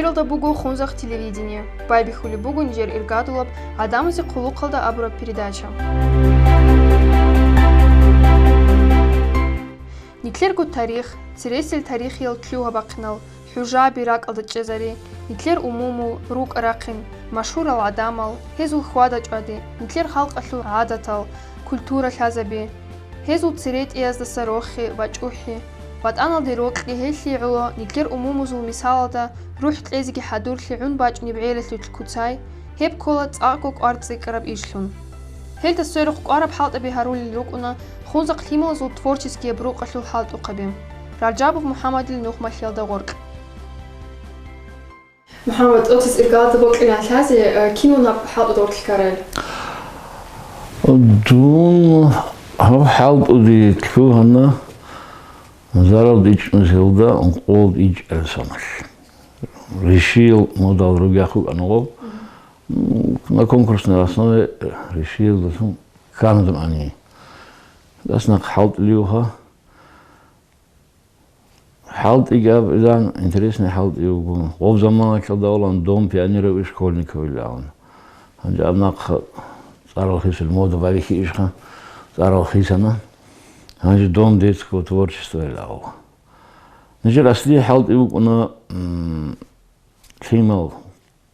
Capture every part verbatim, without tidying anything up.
Эфиралда буго Хунзахъ телевидение. Байбихьулеб буго нижер иргадулаб «ГӀадамазе хъулухъалда» абураб передача. Нилъерго тарих, цересел тарихиял лъугьа-бахъинал, хӀужаби ракӀалда чӀезари, нилъер умумул, рукӀа-рахъин, машгьурал гӀадамал, гьезул хьвада-чӀвади, нилъер халкъалъул гӀадатал, культура лъазаби, гьезул церетӀиялдаса рохи ва чӀухӀи, ВатӀаналде рокьи гьелъие гӀоло нилъер умумузул мисалалда рухӀ кьезеги хӀадурлъи гӀун бачӀунеб гӀелалъулъ куцай, гьеб ккола цӀакъго кӀвар цӀикӀкӀараб ишлъун. Гьелда сверухъ кӀвараб хӀалтӀаби гьарулел рукӀуна Хунзахъ Лъималазул творческияб рукъалъул хӀалтӀухъаби. Раджабов МухӀаммадил нухмалъиялда гъоркь. МухӀаммад, оцис иргалда бокьилан лъазе, э, кинун гьаб хӀалтӀуда гъоркье ккарал? Дун гьаб хӀалтӀуде лъугьана заралда ичӀнусиялда ункъоялда ичӀарасаналъ. Решил модал ругехъ вукӀана гъоб. М, на конкурсной основе решил дун ккана дун гьаниб. Дас нахъ хӀалтӀулевха. ХӀалтӀиги аб-, изан интересный хӀалтӀи вуго. Гъоб заманалъ давлан Дом пионеров и школьников илан. Гьанже аб нахъ цӀарал хисел мода барихьи ишха, цӀарал хисана. Гьанже Дом детского творчества илан. Нижер аслияб хӀалтӀи вукӀуна, м, лъимал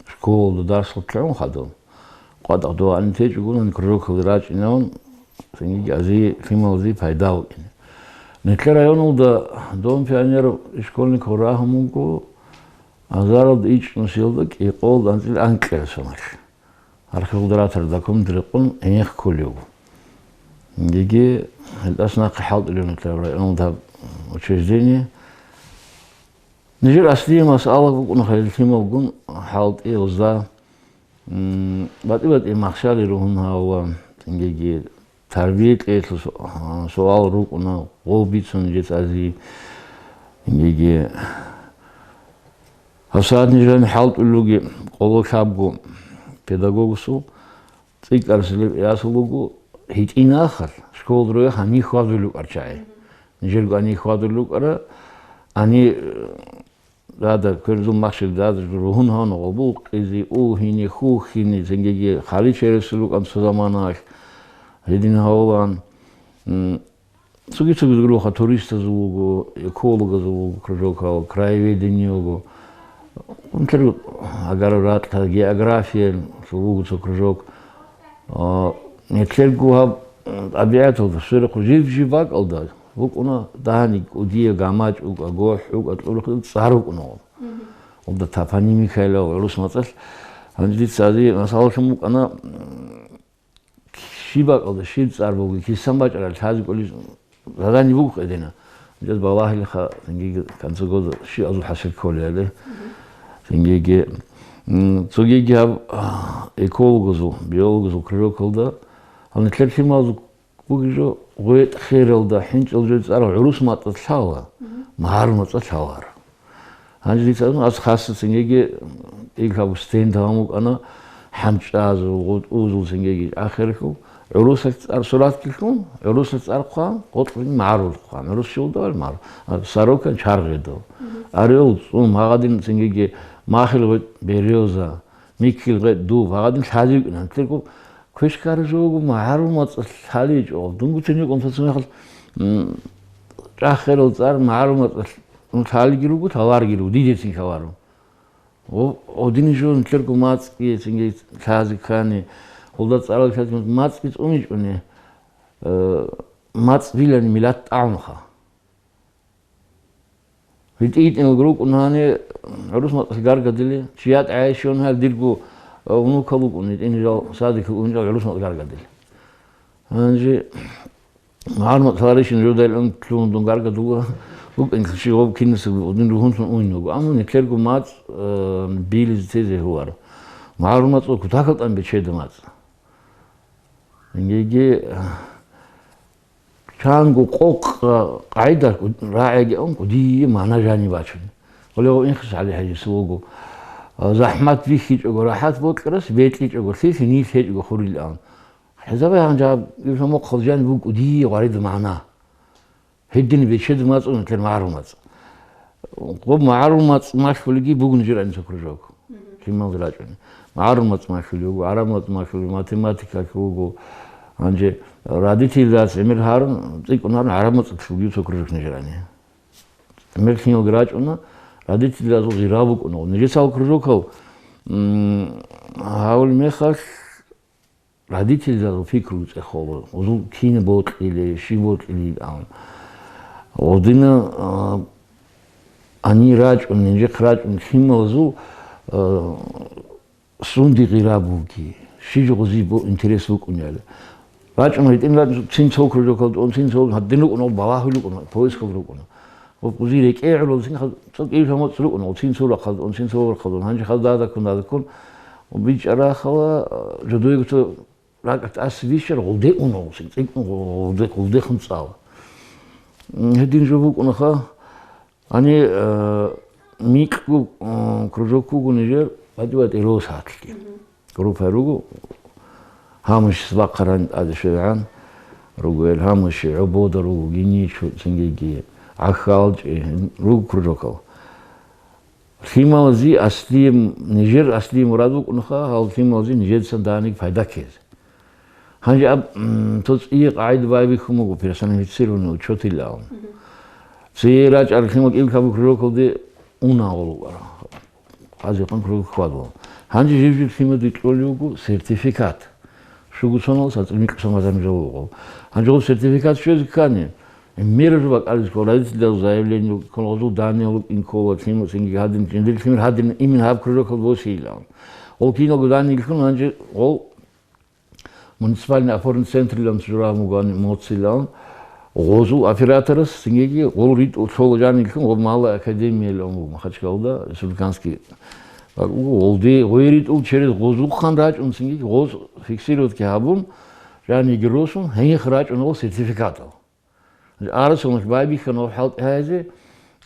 школалда дарсал лъугӀун хадуб, къватӀа дугьани течӀогун, кружокалде рачӀинавун, цинги ази лъималазе пайда вукӀине. Нилъер районалда Дом пионеров и школьников рагьун буго, азаралда ичӀнусиялда кӀикъоялда анцӀила анкьила соналъ. Архивалда ратарал документ рекъон гьенихъ кколев. Диги гьелдас нахъе хӀалтӀулев нилъер районалда учреждение. Нижер аслияб масъала букӀуна хӀалил лъималгун хӀалтӀи гьезда, м, батӀи-батӀи махщали ругьун гьавула, цинги тарбия кьеялъул су-, а, суал рукӀуна, гъов бицун жец ази, цинги гьабсагӀат нижерани хӀалтӀулелги къоло лъабго педагогасул, цӀикӀкӀарасулеб ясал вуго гьитӀинахъал, школалда ругехъ гьанир хьвадулел рукӀарчагӀи. Нижерго гьанир хьвадулел рукӀара, гьанир, э, дада, кверзул махщел дада ругьун гьавна гъобукъизе, угьине, хухьине, цинги халичерасул рукӀан цо заманалъ гьедин гьавулан. М, Цоги-цоги гуроха туристазул вуго, экологазул вуго кружокал, краеведение вуго. Унтер агар ратӀа географиялъул вуго цо кружок. А, нилъерго гьаб, м, тӀабигӀаталда, сверухъ жиб-жиб бакӀалда букӀуна дагьаник кӀудияб гамачӀ букӀа, гохӀ букӀа, кьурухъ цӀар букӀуна. Алда топонимикайилан гӀурус мацӀалъ. Гьанже дица гьазе масалалъун букӀана, м, Щиб бакӀалда, щиб цӀар буго, кисан бачӀарал лъазе кӀолез задание буго къедина. Жаз балагьилха, цинги конце года щиб азул хӀасил кколел гьале. Цинги, м, цогиги гьаб, а, экологазул, биологазул кружокалда, гьанна лъеб лъималазул бугеб жо, гъветӀ хералда хӀинчӀал жо цӀар гӀурус мацӀалъ лъала, магӀарул мацӀалъ лъаларо. Гьанже дица ас хасса цинги, м, ил гьаб стенд гьабун букӀана, хӀанчӀазул, гъутӀузул цинги ахиралъул, гӀурусалъ цӀар суратги лъун, гӀурусалъ цӀар хъван, гъутӀлъун магӀарул хъван, гӀурус щулдавал магӀарул. А, сорока чаргъидал. Орёл, цӀун, гьагъадин цинги махил гъветӀ берёза, миккил гъветӀ дуб, гьагъадин лъазе вукӀина. Нилъерго квешкара жо вуго, магӀарул мацӀалъ лъаличӀо. Дун гуцин йикӀун цацун мехалъ, м, чӀахӀерал цӀар магӀарул мацӀалъ лъалиги руго, лъаларги руго, дидецин лъаларо. О, гьедин жо нилъерго мацӀги, цинги лъазе ккани, гьелда цӀарал лъазе мацӀги цӀуничӀони, э, мацӀ дилани миллат тӀагӀунха. ГьитӀи-гьитӀинал рукӀун гьани гӀурус мацӀалъ гаргадили, чияд гӀайщун гьал дирго, а, внукал вукӀун, гьитӀинал садиклъун унчӀал гӀурус мацӀ гаргадили. Гьанже магӀарул мацӀ лъарищин жодайлъун лъугьун дун гаргадула, вукӀин чи гъоб кинаса гъодин ругьунлъун уйин вуго. Амма нилъерго мацӀ, а, билизе тезе гьуар. МагӀарул мацӀ кутакал тӀан бечеда мацӀ. Инги, Чанго къокъ, къагӀида рагӀиги ун, кӀудияб магӀна жаниб бачун. Гьале гьав Инхис ГӀали-хӀажиса вуго. ЗахӀмат бихьичӀого рахӀат бокьарас, бекьичӀого лъилъи, нилъ гьечӀого хурилан. ХӀезабай гьанже гьаб иб мухъал жаниб буго кӀудияб гъварид магӀна. Гьедин бечед мацӀун, нилъер магӀарул мацӀ. Гъоб магӀарул мацӀ малъулеги бугун жирани цо кружок. Лъималда рачӀуни. МагӀарул мацӀ малъулев вуго, гӀараб мацӀ малъулев, математика вуго. Гьанже родительдас гӀемер гьарун, цӀикӀкӀун гьарун, гӀараб мацӀалъулги цо кружок нижерани. ГӀемер лъималги рачӀуна, родительдазул гъира букӀуна. Нижецал кружокал, м, гьавул мехалъ, родительдазул пикру цӀехола, гъузул кин бокьилей, щиб бокьилей абун. Гъудина, а, гьанир рачӀун, нижехъ рачӀун лъималазул, а, сунди гъира буги, щиб жо гъузи бо-, интерес букӀунел. РачӀун гьитӀин рачӀун, цин цо кружокалда ун, цин цо гьадин рукӀун, балагьуй рукӀун, поискал рукӀун. Гъузи рекӀегӀула, цин хал-, цо кӀиявлъа моцӀ рукӀун, цин цо рахъалда ун, цин цо рахъалда ун. Гьанже хал дадаккун, дадаккун, бичӀчӀарахъала, жодойго цо ракӀалъ тӀаса бищараб, гъулде уна гъусин, цӀикӀкӀун гъулде, гъулдехун цӀала. М, гьедин жо букӀунаха, гьанир, э, микьго, э, кружок буго нижер, батӀи-батӀи росатлъи. Группа руго, гьамушис бахъаран тӀаде щвегӀан руго, эл гьамуши, гӀобода руго, гиничу, цингиги, гӀахьалчӀи, руго кружокал. Лъималази аслияб, нижер аслияб мурад букӀунаха, гьал лъималази нижеца даник пайда ккезе. Гьанже аб-, м, цо цӀие къагӀида байбихьун буго, персонифицированный учётилан. Цие рачӀарал лъимал кӀиб-кабу кружокалде уна гъолукъара. Къазихъан кружок хьвадула. Гьанже жив-жив лъимаде кьолев вуго сертификат. Щуго соналъ, анцӀила микьго сон базарун жо вуго. Гьанже гъов сертификат щвезе ккани, мер жо бакӀализе ккола, родительдал заявление ккола, гъозул данные лукӀин ккола, лъимал цинги гьадин, жиндир лъимер гьадин, имин гьаб кружокалда босейилан. Гъол киналго даниялъун гьанже гъол муниципальный опорный центрилан жураб мугани моцилан, гъозул операторас цинги гъол ритӀул лъола жаниялъун гъоб малая академиялъун буго Махачкалда, республиканский. Гъолде гъой ритӀул через гъозухъан рачӀун цинги гъоз фиксировать гьабун, жаниги росун, гьенихъ рачӀун гъол сертификатал. Арасулъ байбихьана гьаб хӀалтӀи гьайзе,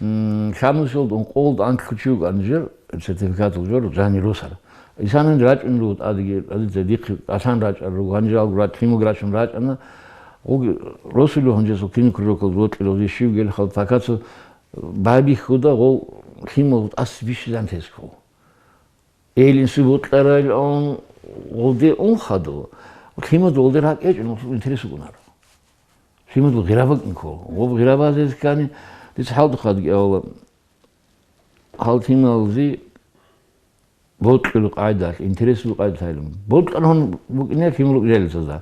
м, лъабнусиялда ункъоялда анлъго чи вукӀана жер, сертификатал жо, жани росара. Исанан рачӀунел руго тӀадеги, тӀадеги дихъе кӀалъан рачӀарал руго, гьанжалго рач-, лъималги рачун рачӀана. Гъоги росулев гьанжесул кинаб кружокалда вокьулев, щив гел хал, пока цо байбихьуда гъол лъимал тӀаса бищизан тескул. Эйлин субутларайилан гъолде ун хадув. Лъимад гъолде ракӀечӀун, интерес букӀунаро. Лъимад гъира бакӀин ккола. Гъоб гъира базес ккани, дица хӀалтӀухъадги авала, гьал лъималзи бокьулеб къайдалъ, интересулеб къайдалъ гьайилан. Бокьаргьун букӀине лъимал рукӀиналицазда.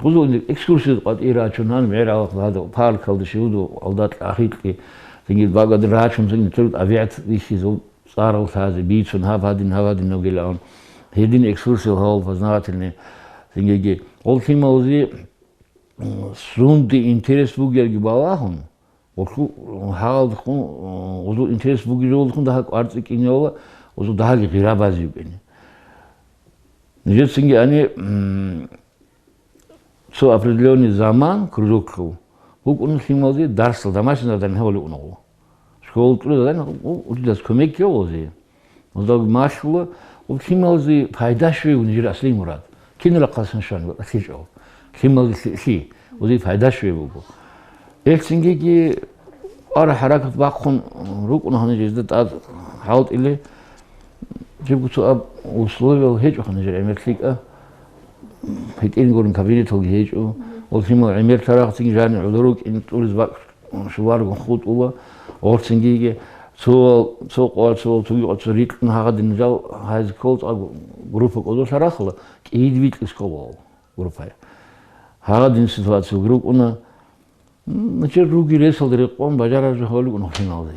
Хузу экскурсияда къватӀир рачун, гьаниб гӀералахъ гьадав паркалда щивду, алдакьа ахикьи, цинги багадин рачун, цинги цо тӀабигӀат бихьизул. ЦӀарал лъазе, бицун, гьаб гьадин, гьаб гьадин вугилан. Гьедин экскурсиял гьавал познавательный. Цинги гъол лъималазе, м, сунде интерес бугелги балагьун, гъолъу-, гьалдехун, м, гъозул интерес бугеб жолдехун дагьа кӀварцӀи кӀиневала, гъозул дагьаги гъира базе букӀине. Нижецинги ани, м, цо определённый заман кружоклъул букӀун лъималазе дарсал, домашний задание гьабулеб букӀунаго. Школа кьула задание, у-, учительас кумек ккевалазе. Гьезда малъула, у лъималазе пайда щвей нижер аслияб мурад. Кинал рахъалъан щван ва лъичӀо. Лъималазе лъи-, лъи, узе пайда щвей буго. Элъ цингиги ара хӀаракат бахъун рукӀуна гьанже гьезда тӀад хӀалтӀиле. Жибго цо аб условиял гьечӀо гьанже гӀемер лъикӀа. ГьитӀин гурин кабинеталги гьечӀо. Ол лъимал гӀемер тарагъцин жани гӀодор рукӀин тӀуриз бакӀ шуларгун хутӀула. Гъорцингиги цо, цо къвар, цо цуги къвар, цо рикьун гьагъадин жал гьайз ккол цӀакъ группа кӀодолъа рахла, кӀийид бикьис кколал группая. Гьагъадин ситуация рукӀуна. Начир руги ресалда рекъон бажарараб жо гьавулеб букӀун хиналде.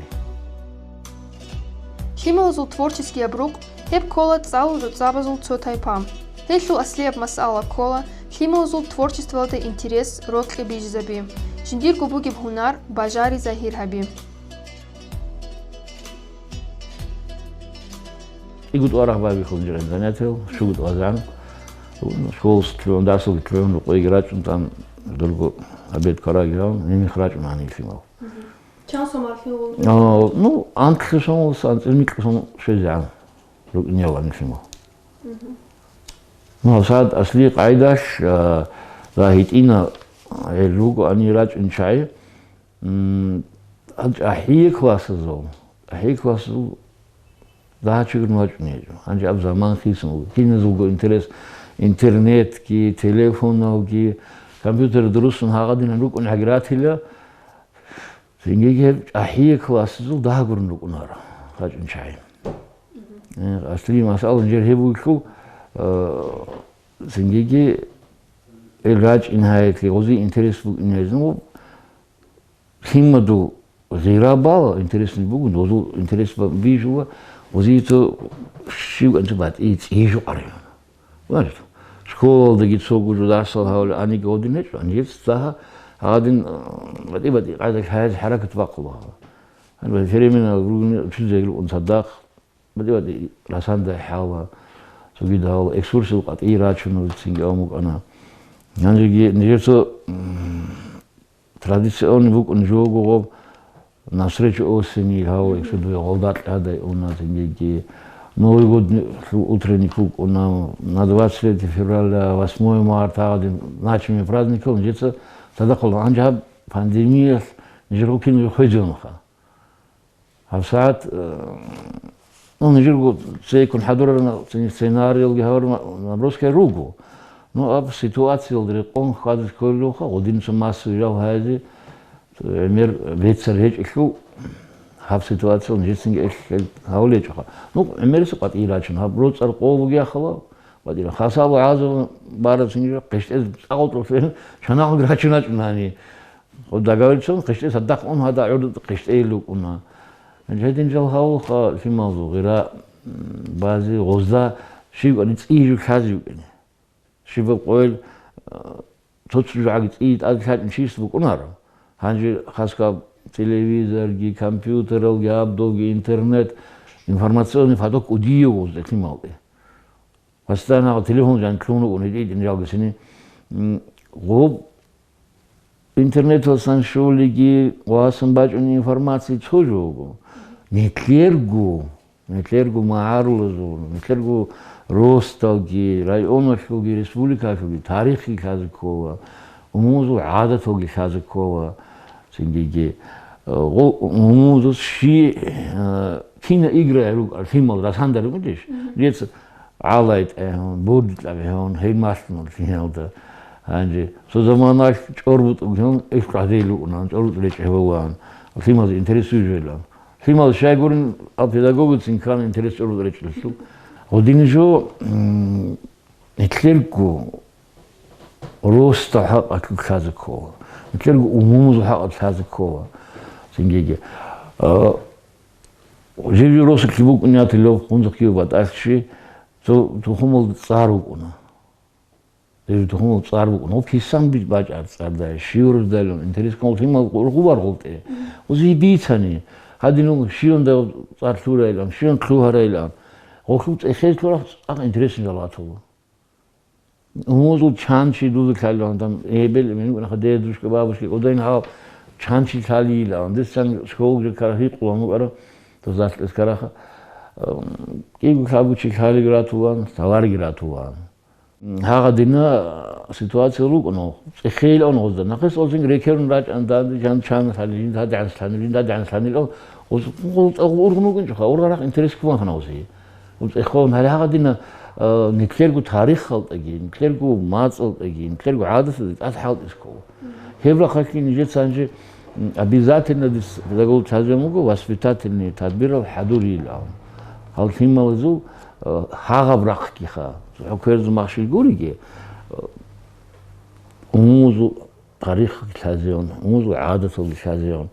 Лъималазул творческияб рукъ гьеб ккола цӀалул жоцӀабазул цо тайпа. Гьелъул аслияб масъала ккола лъималазул творчествоялда интерес рокьи бижизаби, жиндирго бугеб гьунар бажари загьир гьаби. КӀиго тӀвараб байбихьулин жигъин занятиял, щуго тӀвазан. Школалъулъун, дарсалъулъун рукъойги рачӀун, там дурго обед квараги раун, гьенихъ рачӀун гьанив лъимал. Чан сомал лъимал? А, ну, анлъго сомалъ, анцӀила микьго сом щвезегӀан рукӀиниял гьанив лъимал. Ну, гьабсагӀат аслияб къайдалъ, а, гьитӀина, гьел руго гьанив рачӀун чагӀи, м, гьанчӀ ахӀие классазул. ГӀахьи классазул дагьа чигурун вачӀуней гьечӀо. Гьанже аб заман хисун вуго. Киназулго интерес, интернетги, телефоналги, компьютер дурусун гьагъадинан рукӀун гьагратила, цинги гьеб гӀахьи классазул дагьа гурун рукӀунаро вачӀун чагӀи. Э, аслиги масъала жер гьеб бугелъул, э, цинги ил рачӀин гьаялъе гъози интерес букӀин гьезун, лъимадул гъира бала, интересный бугун, гъозул интерес ба-, бижула, гъозица щив анцӀ батӀи цӀижу къарагӀана. Валлагь, школалдаги цого жо дарсал гьавли аниги гъодин гьечӀо, анжец дагьа гьадин, батӀи-батӀи къайда хӀаяз хӀаракат бахъула. Гьаниб переменал ругни учитель рукӀун цадахъ, батӀи-батӀи расанда хӀала, цогидал экскурсиял къватӀи рачун цинги ам букӀана. Гьанжеги нижеца, м, традиционный букӀун жого гъоб навстречу осени гьав эксудуе гъолдакь гьадай уна, цинги Новый год утренник букӀуна, на двадцать третье февраля, восьмое марта гьадин значимый праздникал нижеца цадахъал гьанже гьаб пандемиялъ нижер гъукин хвезиланха. ГьабсагӀат, э, ну, нижерго цейккун хӀадурарна, цин-, сценариялги гьавар ма-, наброскай руго. Ну, аб ситуациялда рекъон хьвадиз кколелъулха, гъудинца массовый жал гьайзе, гӀемер бецар гьечӀелъул, гьаб ситуациялда нижецинги эл-, эл гьавулечӀоха. Ну, гӀемериса къватӀи рачун, гьаб роцӀар къо бугеяхъала, къватӀира. Хасаб гӀазаб бараб цинги къиштӀез цӀакъ тӀофел, шанагӀалги рачун гьачӀун гьани. Гъоб договориться къиштӀе садахъ ун гьада гӀур къиштӀейил рукӀуна. Гьедин жал гьавулха лъималзул гъира, м, бази гъозда щивгани цӀиижу лъази вукӀине. Щибаб къойил, а, цо-цо жагӀги цӀии тӀаде лъачӀун чияс букӀунаро. Гьанже хасаб телевизорги, компьютералги, абдулги, интернет, информационный поток удияв гъозда лъималде. Постоянно телефон жаниб лъун вугун гьитӀин жалгасини. М, гъоб интернеталсан щолиги, васан бачӀунеб информация цо жо буго. Нилъерго, нилъерго магӀарулазул, нилъерго росдалги, районалъулги, республикалъулги тарихги лъазе ккола, умумузул гӀадаталги лъазе ккола. Цингиги, э, гъо-, умумузул щи, э, кина играя руго, лъимал расандари бугеш? Мгм. Рецц гӀалай тӀегьун, бурди тӀабигьун, гьей малъун лъималда. Гьанже цо заманалъ чӀорбутӀ бугин, иш гӀадил рукӀуна, чӀорбутӀ речӀ гьевалан, лъималзе интересуй жойилан. Лъимал щайгурин, а педагогицин ккан интерес чӀорбутӀ речӀелъул. Гъодин жо, м, Нилъерго росдал хӀакъалъулъ лъазе ккола. Нилъерго умумузул хӀакъалъулъ лъазе ккола. Цингиги, а, жив-жив росулъ букӀунятилав гъунзахъ кив батӀалъ чи, цо тухумал цӀар вукӀуна. Жив тухумал цӀар вукӀуна. Гъоб кисан бич-, бачӀар цӀардай, щивруздай лъун, интерес ккола лъимал гъу-, гъубар гъултӀе. Узи бицани, гьадин щивандай цӀар лъурайилан, щиван лъугьарайилан. Гъолъул цӀехез лъурахъ цӀакъ интересный жал гьатула. Умузул чанчи дуда лъалилан, там, эбел, мин, дедушка, бабушка, кӀудайин гьал чанчи лъалилан. Дисан школги карагьи къулан букӀара, дозалъ эскараха. Ам, кӀиго лъабучи лъалиги ратулан, лъаларги ратулан. Гьагъадина ситуация рукӀуна, цӀехейилан гъозда. Нахъес олзин рекерун рачӀан, данде чан, чан лъалилин, дадегӀанс лъанилин, дадегӀанс лъанилан, гъоз-, гъоз-, ургъун вукӀинчӀоха, ургъарахъ интерес ккун хана гъозе. УцӀехъо гьале гьагъадина, а, нилъерго тарихалдеги, нилъерго мацӀалдеги, нилъерго гӀадаталдеги тӀад хӀалтӀизе ккола. Гьеб рахъалъги нижеца гьанже, м, обязательно дис-, дагул чӀвазабун буго воспитательный тадбирал хӀадурилан. Гьал лъималазул, а, гьагъаб рахъгиха, цохӀо кверзу махщел гуриги, а, умумузул тарихги лъазеян, умумузул гӀадаталги лъазеян,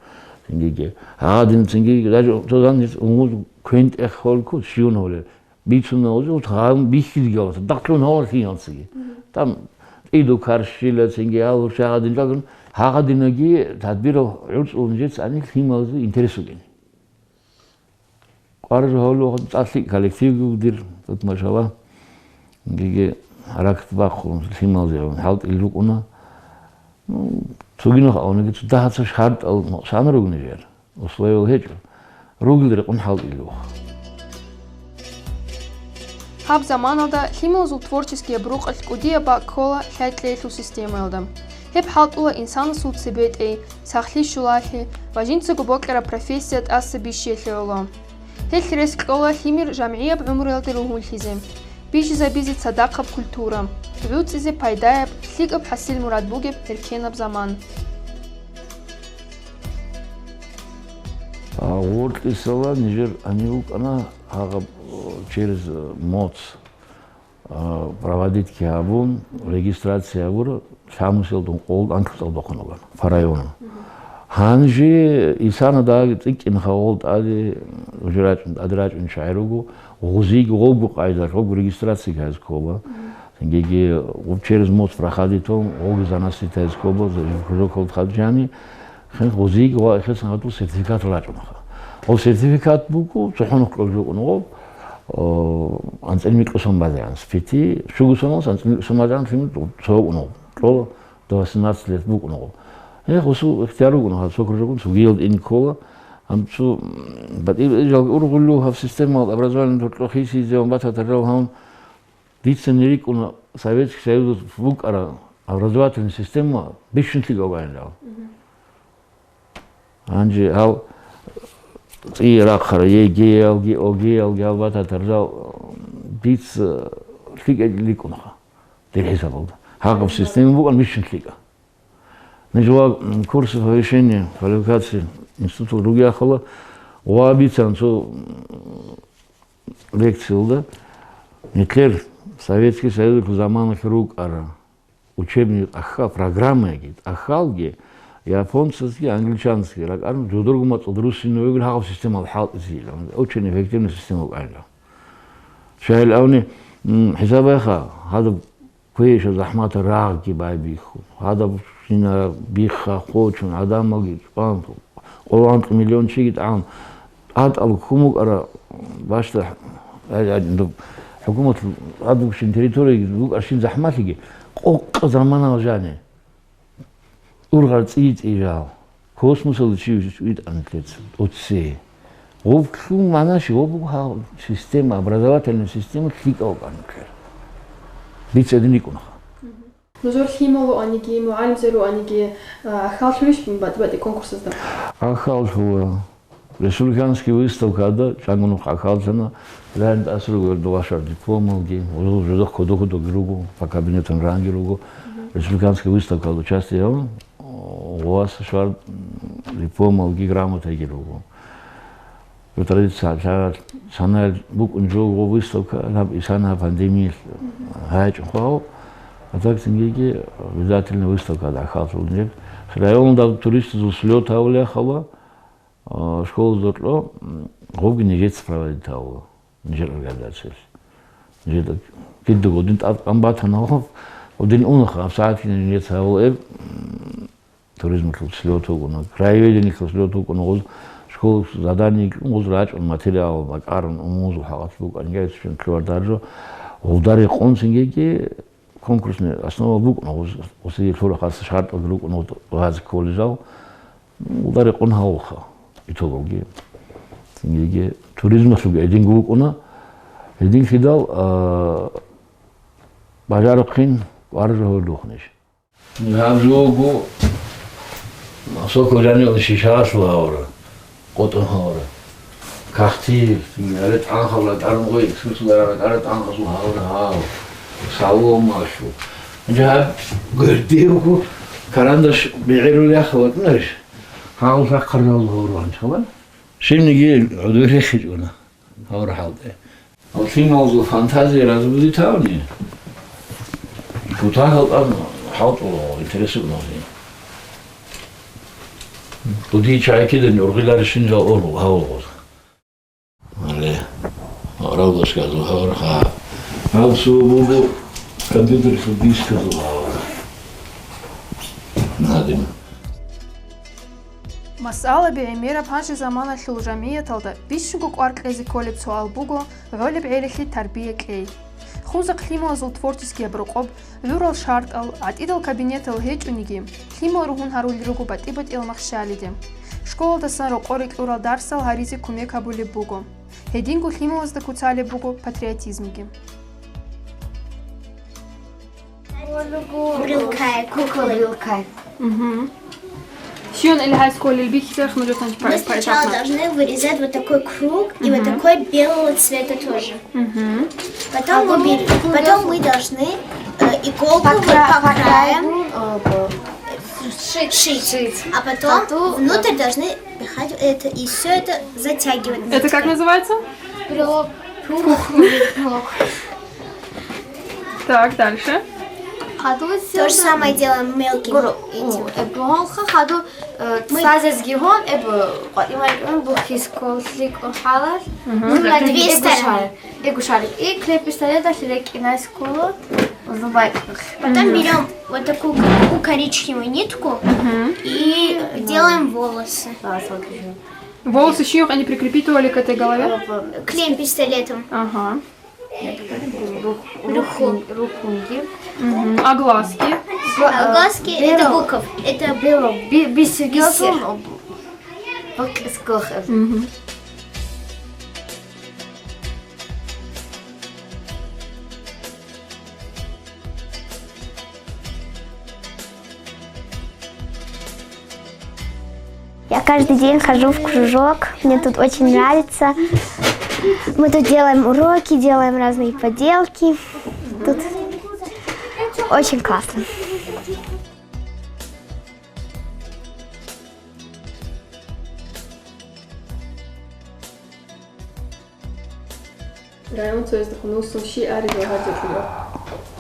цингиги. Гьадин цингиги, даже цо заман умумузул квен тӀехь холел ккун, щиван гьолел. Бицунна гъозул гъам бихьизги гьаласа, дахълъун гьаван лъиялцаги. Мгм. Там тӀиду каршила цинги гьал гьурча гьагъадин жагун, гьагъадинаги тадбирал гӀурцӀулун жец ани лъималазе интерес вугин. Къваржу гьавлу цӀалъи коллективги дир, тут машалла. Гиги гьаракат бахъун лъималазе гьавун хӀалтӀил рукӀуна. Ну, цогинах авнаги цо дагьаца шартӀал мукъсан ругни жер. Условиял гьечӀо, ругел рекъон хӀалтӀилев. Гьаб заманалда лъималазул творческияб рукъалъ кӀудияб бакӀ ккола лъай-кьеялъул системаялда. Гьеб хӀалтӀула инсанасул цебетӀей, сахлъи щулалъи ва жинцаго бокьараб профессия тӀаса бищиялъе гӀоло. Гьелъ рес кьола лъимер жамгӀияб гӀумруялде ругьунлъизе, бижизабизе цадахъаб культура, гӀуцӀизе пайдаяб, лъикӀаб хӀасил-мурад бугеб гьеркенаб заман. А гъоркьисала нижер гьанив вукӀана гьагъаб, через моц, а, проводитьги гьабун, регистрация гьабура, лъамусел дун къол анкьцӀал бахъун буган, по району. Гьанже исана даги цӀикӀкӀинха гъол тӀаде, уже рачӀун, тӀаде рачӀун чагӀи руго, гъозиги гъобго къайдалъ, гъобго регистрацияги гьез ккола. Цинги гъоб через моц проходитун, гъоги занаситайз ккола, кружок хадув жани, хин гъозиги ва эхесан гьадул сертификат рачӀунаха. Гъол сертификат буго, цохӀо нух кьолжукъун гъоб, о, анцӀил микьусан базегӀан, с пяти, щугусаналъ анцӀил микьусан базегӀан лъимер цо гьукӀун гъоб. Кьола до восемнадцати лет букӀун гъоб. Гье, гъусул ихтияр ругонаха, цо кружокун цогиял ин ккола, гьанцӀу, м, батӀи-, жалги ургъулев гьаб системал образование тӀокӀлъохисизеван бататарал гьавун, Дица рикӀкӀуна Советский Союз букӀара образовательный система бищун лъикӀав гӀайнал. Гьанже гьал цӀи рахъара, ЕГЭялги, ОГЭялги, гьал бататарал дица лъикӀав рикӀкӀунаха, дир хӀисабалда. Гьагъаб система букӀан бищун лъикӀа. Нижва, м, курсы повышения квалификации институтал ругеяхъала ва бицан цо, м, лекциялда, нилъер Советский Союзалъул заманалъ рукӀара учебник тӀахьал, программаги тӀахьалги, японцазги, англичанцазги ракӀарун, жодорго мацӀалда руссинавегил гьагъаб системал хӀалтӀизейилан, очень эффективная система букӀанила. Щайилавни, м, хӀисабайха, гьадаб квеша захӀматал рагъги байбихьун, гьадаб щинаб биха, хъочун, гӀадамалги чӀван, къоло анкьа миллион чиги тӀагӀун, тӀатӀал ккун букӀара бащда, гьай, гьай, доб хӀукуматалъ гьадубщин территорияги букӀарщин захӀмалъиги, къокъа заманал жани. Ургъар цӀийи-цӀийи жал. Космосалда чи витӀана лъец, тӀоцее. Гъуб лъун магӀна щиб? Гъуб буго гьав система, образовательная система лъикӀав вукӀана лъер. Дица гьедин рикӀунаха. Нужер лъимал руаниги, мугӀалимзаби руаниги, а, ахьаллъулищ батӀи-батӀи конкурсазда? Ахьаллъула. Республиканский выставкада чӀангунухъ ахьаллъана, лайин тӀасаруго гьел вашар дипломалги, гьезул жидехъ кодо-кодоги руго, по кабинетам ранги руго. Республиканский выставкалда участие гьабун, гъоваса щвар дипломалги, грамотайги руго. Традиция, лъа-, санал букӀун жо гъо выставка, гьаб исана пандемиялъ гьайчӀун хъвагьав, а так цингиги обязательно выставкада ахьаллъулин гьеб. Районда туристазул слёт гьавулеяхъала, а, школазда кьо, м, гъобги нижеца проводить гьавула, нижер организациялъ. Нижеда кидаго дин тӀадкъан батана гъоб, дин унаха, гьаб сагӀатги нижеца гьавула гьеб, м, туризмалъул слёт вукӀуна, краеведениялъул слёт вукӀуна, гъоз школалъул задание кьун, гъоз рачӀун материал бакӀарун, умумузул хӀакъалъулъ букӀанги гьечӀин лъугьар даржо, гъолда рекъон цингиги конкурсный основа букӀуна, гъоз, гъосие лъура хасса шартӀалги рукӀуна гъоз колледжал, гъолда рекъон гьавулха итогалги. Цингиги туризмалъулги гьединго вукӀуна, гьединлъидал, а, бажарухъин кӀвар жо гьордухънищ. Гьаб жо вуго, сокол жанивал шишаялъул гьавара, къотӀун гьавара. Кахтил, ретӀанхъал ратӀарун гъой, экскурсияла ратӀа-ратӀанхъазул гьавара гьав, саломалъул. Гьанже гьаб гверде вуго, карандаш бегӀерулеяха ватӀунарищ? Гьав лъахъарал гьавара гьанчӀала. Щибниги гӀодов рехичӀуна. Гьавра хӀалтӀе. Гьав лъималазул фантазия разбудить гьавни, кутакалда хӀалтӀула, интересула гьавни. Кудие чайкидани ургъиларищин жал ору гьавулгъуз. Гьале, гьаврал дошказул гьавра ха. Гьав цо буго компьютералъул дисказул гьавра. Надим. Масъалаби гӀемераб гьанже заманалъул жамгӀияталда бищунго кӀвар кьезе кколеб суал буго гӀолеб гӀелалъе тарбия кьей. Хунзахъ лъималазул творческияб рокъоб, гӀурал шартӀал, гӀатӀидал кабинетал гьечӀониги, лъимал ругьун гьарулел руго батӀи-батӀиял махщалиде. Школалдасан рокъоре кьурал дарсал гьаризе кумек гьабулеб буго. Гьединго лъималазда куцалеб буго патриотизмги. Брелкай, кукла Брелкай. Мгм. Щион или гьай сколил бихьизарх нужетан Мы сначала должны вырезать вот такой круг и вот такой белого цвета тоже. Мгм. Потом мы, бер- потом мы должны э, иголку по, кра- по краям э, шить. А потом внутрь должны пихать это и все это затягивать. Это как называется? Брелок. Брелок. Так, дальше. Хадув То же самое делаем мелким этим. Эбгьонха хадув сазезги гьон эб къватӀивайкӀун бухьисколлъи кӀухӀалал. Мгм. Ну, на две стороны. Эгушарик. И клей пистолеталъ рекӀинайскула зубайкӀулъ. Потом берем вот такую ку- коричневую нитку и делаем волосы. Волосы щиюх они прикрепитывали к этой голове? Клеем пистолетом. Ага. Рухун. Рухунги. Мгм. А глазки? А глазки это буков. Это бело. Бисер. Бисер. Мгм. Я каждый день хожу в кружок, мне тут очень нравится. Мы тут делаем уроки, делаем разные поделки. Тут очень классно. Район цояздехун вуссун щи аригал гьардекьулев?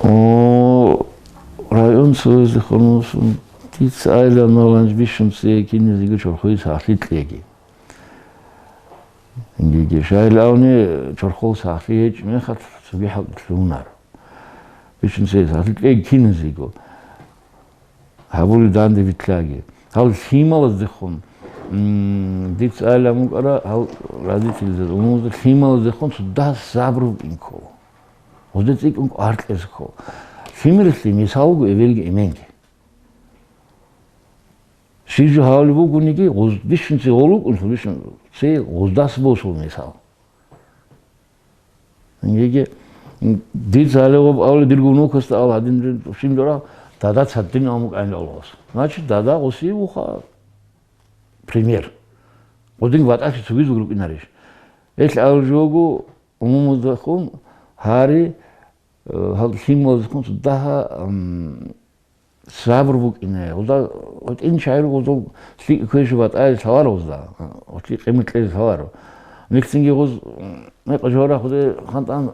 О, район цояздехун вуссун дица айла наланж бищун цее киназего чорхое сахлъи кьеги. Инги шайилавни чорхол сахлъи гьечӀ мехалъ цоги хӀалтӀулъ унар. Бищун цее сахлъи кьеги киназего. Гьабули данде витлаги. Гьал лъималаздехун, м, дица айла мукӀара, гьал родительзаз, умумузда лъималаздехун цо дагь сабру букӀин ккола. Гъозда цӀикӀкӀун кӀвар кьезе ккола. Лъимералъе мисалго эвелги эменги. Щиб жо гьавли бугониги, гъоз-, бищунци гъолукӀунлъу, бищунци гъоздас босул мисал. Инги, м, дица гьале гъоб авле дирго внукасда ал гьадин щиб дора, дада цадин амукӀайин алгъас. Значит, дада гъосие вуха пример. Гъодин ватӀалъи цогидал рукӀинарищ? Эл ал жого умумуздахун гьари, э, гьал лъималазухун цо дагьа, м, Сабур букӀине. Гъозда гъотӀин чагӀи руго, гъозул лъикӀ квешаб батӀаялъ гьавар гъозда, гъоти къимат кьезе гьавар. Нилъцинги гъоз, мекъ жора худе хантӀан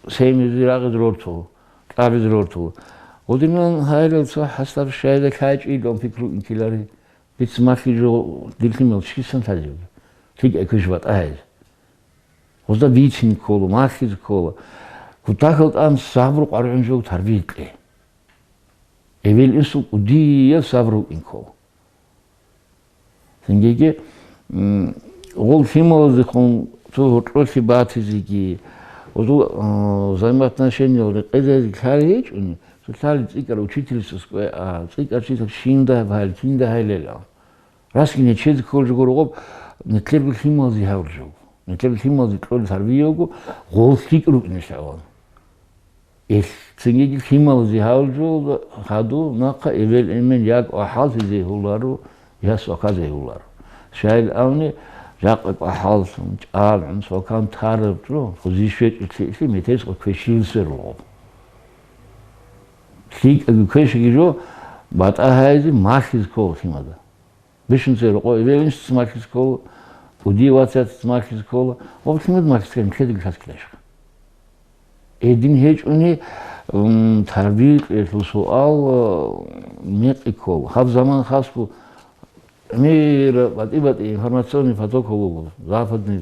семизе рагъизе рортул, кьабизе рортул. Гъодинан гьайрал цо хӀасаб щайда лъачӀи дон пикру инкилари. Дица малъи жо дилъимал чисан лъазив? ЛъикӀай квешаб батӀаялъ. Гъозда бицин ккола, малъизе ккола. Кутакал тӀан сабру къваригӀун жо тарбия кье. Эвел-инсул кӀудияб сабру букӀин ккола. Цинги, м, гъол лъималаздехун цо гьоркьолъи батизеги, гъозул, а, взаимоотношениялда къезазе лъалеб гьечӀони, цо лъали цӀикӀкӀар учительница кӀве, а, цӀикӀкӀар чи так шинда гьаб гьайил, кинда гьайлел. Расги нечез кколжого рогъоб, нилъерго лъималазе гьавуржого. Нилъер лъималазе кьолел тарбияго гъол лъикӀ рукӀине лъагӀан. Ил цинги лъималазе гьавуржого хаду нахъа эвел-эмен я кӀвахӀаллъизе гьуларо, я сваказе гьуларо. Щайил авни, жакъа кӀвахӀаллъун, чӀалгӀун, свакан тараб чӀо, хузи щвечӀи лъикӀлъи метерис квешилсер рогъоб. ЛъикӀаги квешаги жо батӀа гьайзе малъизе ккола лъимада. Бищунцей рокъо эвелинчи цималъиз ккола, кӀудияв вацаца цималъиз ккола, ва лъимад малъиз ккани ккедиги лъаскилайищха? Гьедин гьечӀони, м, тарбиялъул суал, э, мекъи ккола. Гьаб заман хасго мир батӀи-батӀи информационный поток буго, западный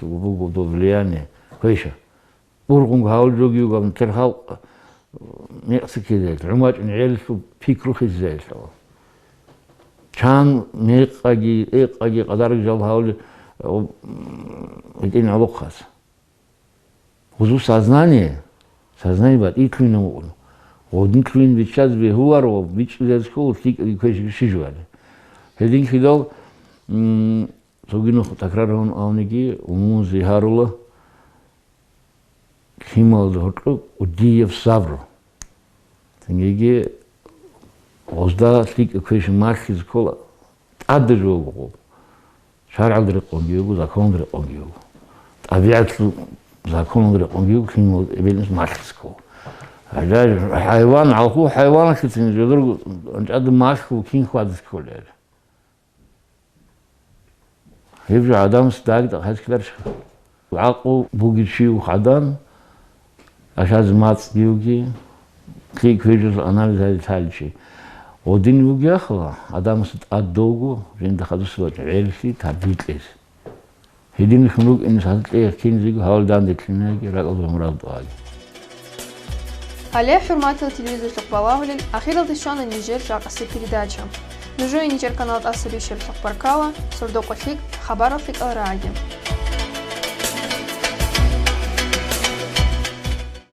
буго до влияние, квеша. Ургъун гьавулжогиугаб нилъер халкъ мекъса ккезаялъ, гӀумачӀун гӀелалъул пикру хисизаялъ. Чан мекъаги, экъаги, къадарги жал гьавули, гьитӀин гӀолохъас. Гъузу сознание, сознание батӀитлъугьинаб букӀун. Гъодинлъугьин биччазе бегьуларо ва бичӀчӀизаризе ккола лъикӀаги квешаги щи жугьали. Гьедин хидал, м, цоги нух такрар гьун авниги, умумузе гьарула, лъималазда гьоркьоб кӀудияб сабру. Гьеги гъозда лъикӀаб квешаб малъизе ккола тӀадаб жо буго. ШаргӀалда рекъонги буго, законалда рекъонги буго. ТӀабигӀаталъул законалда рекъонги буго, киналго эбел-инсул малъизе ккола. Гьале хӀайван, гьалхул хӀайваналъецин жодор анчӀада малъун кин хьвадизе кколел. Гьеб жо гӀадамас дагьаб гьечӀеб кколарищха? ГӀакълу бугев чи вуго гӀадан, гьалъазе мацӀги вугев, лъикӀ квешалъул анализ гьаризе лъалев чи. Гъодин вугевха, гӀадамасда тӀадаб довго жинда хадусеб бакӀалъ гӀерлъи, тарбия кьезе. Гьединлъун рукӀине гьазул кьеги киназего гьавал данделъинаги, ракӀалда мурад тӀубаги. Гьале, хӀурматиял телевизорлъухъ балагьулел, ахиралде щвана нижер жакъасеб передача. Нужее нижер канал тӀаса бищаралъухъ баркала, сордо-къо лъикӀ, хабарал лъикӀал рагӀаги.